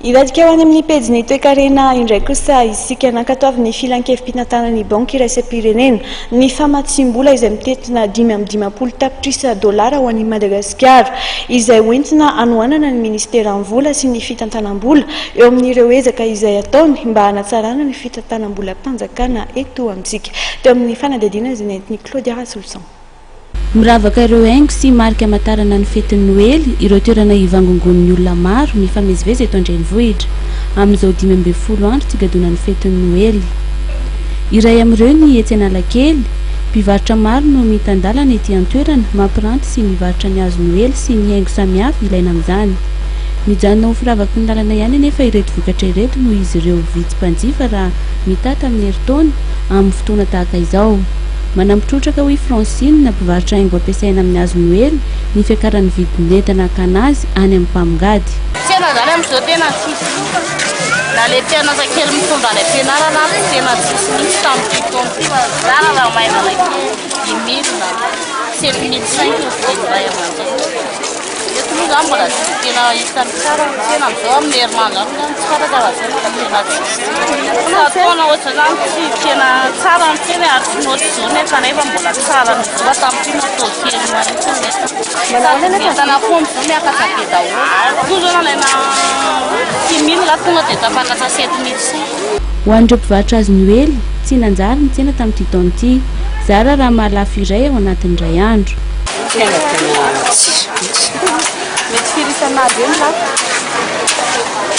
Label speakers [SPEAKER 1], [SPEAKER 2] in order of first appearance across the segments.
[SPEAKER 1] Hivadika ho any amin'ny pejin'ny toekarena indray kosa isika. Nankatoavin'ny filankevi-pitantanan'ny Banky iraisam-pirenena ny famatsiam-bola izay mitentina 55 tapitrisa dolara ho an'i Madagasikara, izay hoentina hanohanana ny minisiteran'ny vola sy ny fitantanam-bola eo amin'ireo ezaka izay ataony mba hanatsarana ny fitantanam-bolam-panjakana eto amintsika. Teo amin'ny fanadihadiana izay nentin'i Claudia Rasoloson.
[SPEAKER 2] Miravaka ireo haingo sy marika amantarana ny fetin'ny Noely ireo toerana ivangongoan'ny olona maro mifamezivezy eto an-drenivohitra, amin'izao 15 andro tsy igadonan'ny fetin'ny Noely. Iray amin'ireo ny etsy Analakely. Mpivarotra maro no mitan-dalana ety an-toerana, mampiranty sy mivarotra ny hazo Noely sy ny haingo samihafa ilaina amin'izany. Mijanona ho firavaky ny lalana ihany anefa ireto vokatra ireto noho izy ireo vitsy mpanjifa raha mitaha tamin'ny herintaona amin'ny fotoana tahaka izao. Manampy trotraka hoy Francine, mpivarotra haingo ampiasaina amin'ny hazo Noely, ny fiakaran'ny vidin'entana hakana azy any amin'ny mpamongady.
[SPEAKER 3] Tsena zany amin'izao tena tsisy loka, na le mpianatra kely mitondra any am-pianarana ary tena tsisy mihitsy tamin'ity taona ity fa zara raha maivana kely dix mille na sept mille cinq ny vidin'ny ray aman-dreny. Eto moa zany mbola tsy dia tena hitany tsara ny tsena amin'izao amin'ny herinandro any zany tsy fantatra fa zay mbola tena tsisy. Taona ohatr'izany tsy tena tsara ny tsena ary tsy note jaune kanefa mbola tsara mihitsy fa tamin'ity moto kely mihitsy ny entana. Ny entana koa amin'izao miakatra be daholo. Toa zao nalaina 6000 la tonga dia tafakatra 7500.
[SPEAKER 2] Ho an'ireo mpivarotra hazo Noely, tsy nanjary ny tsena tamin'ity taona ity. Zara raha mahalafo iray ao anatin'ny iray andro.
[SPEAKER 4] Tena tena tsisy mihitsy.
[SPEAKER 1] Mety firy isan'andro eo ny lafo?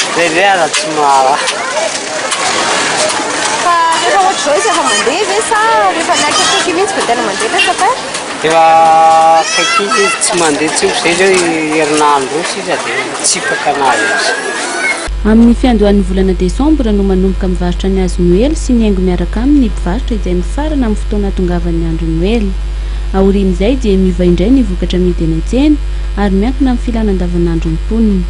[SPEAKER 4] Indraindray aza tsy maharaha.
[SPEAKER 1] Fa rehefa ohatr'izao izy efa mandeha ve sa rehefa ny akaiky mihitsy vao tena mandeha ilay sapin?
[SPEAKER 4] Efa akaiky izy tsy mandeha intsony fa izay izao herinandro eo sisa dia mitsipaka anazy izy.
[SPEAKER 2] Amin'ny fiandohan'ny volana desambra no manomboka mivarotra ny hazo Noely sy ny haingo miaraka aminy ny mpivarotra izay mifarana amin'ny fotoana hahatongavan'ny andro Noely. Aorian'izay dia miova indray ny vokatra amidy eny an-tsena ary miankina amin'ny filana andavanandron'ny mponina.